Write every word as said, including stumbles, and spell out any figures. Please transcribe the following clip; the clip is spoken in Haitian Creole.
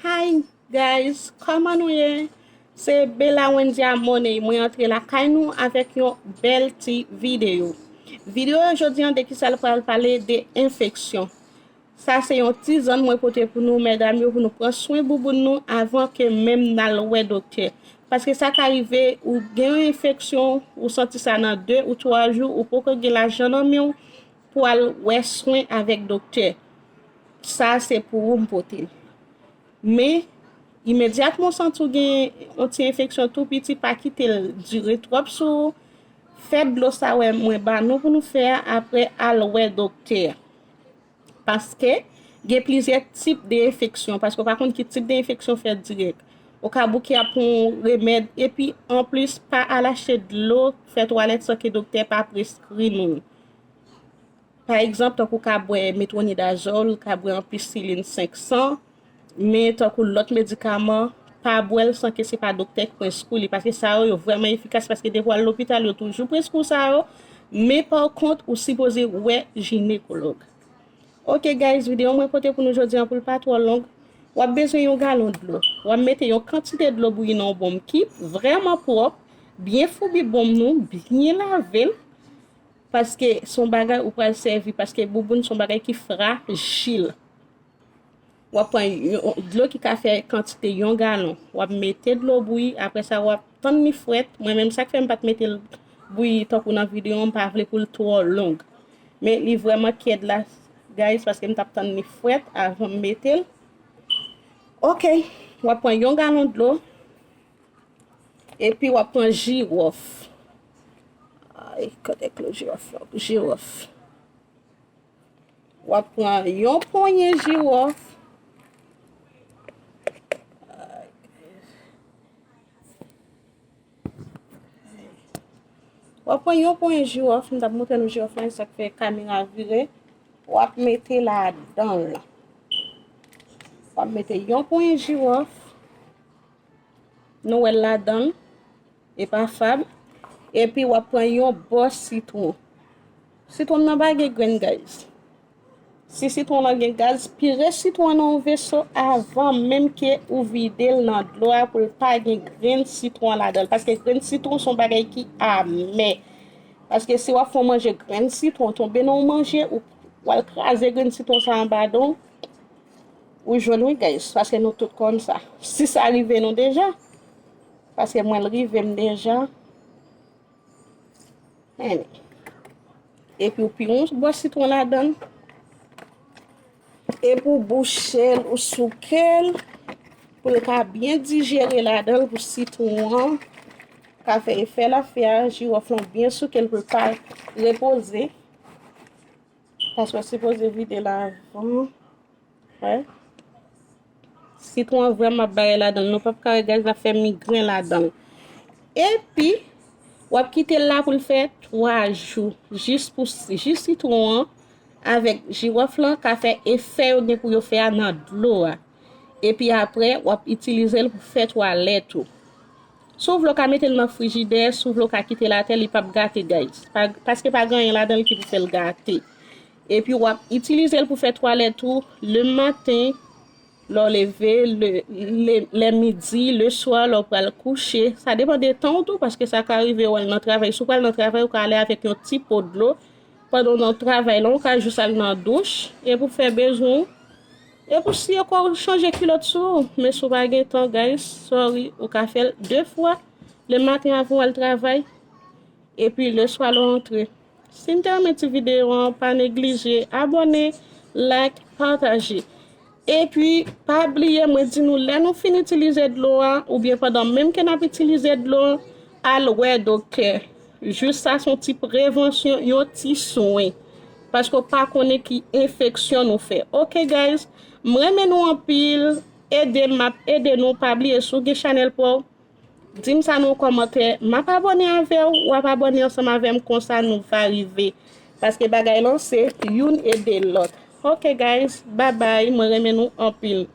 Hi guys, kòman nou ye? Se Bella Wendia Monet, mwen antre lakay nou avèk yon bèl ti videyo. Videyo jodi an de kisa l pral pale? De enfeksyon. Sa se yon ti zòn mwen pote pou nou medam yo, pou nou pran swen bouboun nou avan ke menm n al wè doktè. Paske sa ka rive ou gen yon enfeksyon, ou santi sa nan de ou twa jou, ou poko gen lajan nan men w pou al wè swen avèk doktè. Sa se pou ou m pote l. Men, imedyatman w santi w gen yon ti enfeksyon tou piti, pa kite l dire twòp sou ou. Fè dlo sa wè mwen ba nou pou nou fè a, apre al wè doktè. Paske gen plizyè tip de enfeksyon, paske w pa konn ki tip de enfeksyon fè dirèk. Ou ka bouke ap pran yon remèd, epi anplis pa al achte dlo, fè twalèt san ke doktè pa preskri nou l. Pa egzanp, tankou w ka bwè metwonidazòl, ka bwè anpisilin senk san, men tankou lòt medikaman, pa bwè l san ke se pa doktè ki preskri w li, paske sa yo, yo vrèman efikas, paske depi w al lopital, yo toujou preskri w sa yo, men pa kont, ou sipoze wè jinekològ. Ok guys, videyo mwen pote pou nou jodi an pou l pa twò long. W ap bezwen yon galon dlo. W ap mete yon kantite dlo bouyi nan yon bonm ki vrèman pwòp, byen foubi bonm nou, byen lave l, paske se yon bagay ou pral sèvi, paske bouboun se yon bagay ki frajil. W ap pran yon dlo ki ka fè kantite yon galon. W ap mete dlo bouyi, apre sa w ap tann li frèt. Mwen menm sa k fè m pa t mete l bouyi tankou nan videyo an, m pa vle pou l twò long. Men li vrèman kyèd la, guys, paske m t ap tann li frèt avan m mete l. Ok, w ap pran yon galon dlo, epi w ap pran jiwòf. Ay, kote klo jiwòf la? Jiwòf. W ap pran yon ponyen jiwòf. W ap pran yon ponyen jiwòf, m t ap montre nou jiwòf la, sa k fè kamera vire. W ap mete ladan l. W ap mete yon ponyen jiwòf. Nou wè l ladan l. E pa fab. Epi w ap pran yon bò sitwon. Sitwon nan pa gen grenn, guys. Si sitwon nan gen gaz, pire sitwon nan yon veso avan menm ke ou vide l nan dlo a pou l pa gen grenn sitwon ladan l. Paske grenn sitwon se yon bagay ki amè. Paske si w ap fè yon manje grenn sitwon tonbe nan yon manje, ou, w al kraze grenn sitwon sa anba don w, ou jwenn wi, guys. Paske nou tout konn sa. Si sa rive nou deja, paske mwen l rive m deja. Epi w pire yon bò sitwon ladan l. Epi w bouche l, ou souke l. Pou l ka byen dijere ladan l, pou sitwon an ka fè efè l ap fè a, jiwòf lan byen souke l pou l pa repoze. Paske w sipoze vide l avan. Wè. Sitwon an vrèman ap bagay ladan l. Nou p ap ka wè gaz la fè migren ladan l. Epi, w ap kite l la pou l fè twa jou. Jis pou, jis sitwon an avèk jiwòf lan ka fè efè yo gen pou yo fè a nan dlo a. Epi apre, w ap itilize l pou fè twalèt ou. Si w vle w ka mete l nan frijidè, si w vle w ka kite l atè, li p ap gate, guys. Pa, paske pa gen anyen ladan l ki pou fè l gate. Epi w ap itilize l pou fè twalèt ou le maten, lè w leve, le, le, lè midi, le swa, lè w pral kouche. Sa depann de tan w tou, paske sa ka rive w al nan travay. Si w pral nan travay, ou ka ale avèk yon ti po dlo. Pandan w nan travay la, ou ka jis al nan douch, epi w fè bezwen w. Epi w siye kò w, chanje kilòt sou ou. Men si w pa gen tan, guys, sorry, ou ka fè l de fwa. Le maten avan w al travay, epi le swa lè w antre. Si n te renmen ti videyo an, pa neglije abòne, like, pataje. Epi, pa bliye, mwen di nou, lè nou fin itilize dlo a, oubyen pandan menm ke n ap itilize dlo a, al wè doktè. Jis sa se yon ti prevansyon, yon ti swen. Paske w pa konnen ki enfeksyon nou fè. Ok, guys, m renmen nou anpil. Ede m, m ap ede nou. Pa bliye, si w gen chanèl pa w, di m sa nan yon kòmantè. M ap abòne avè w, w ap abòne ansanm avè m, konsa nou va rive. Paske bagay lan se youn ede lòt. Ok, guys, bye bye, mwen renmen nou anpil.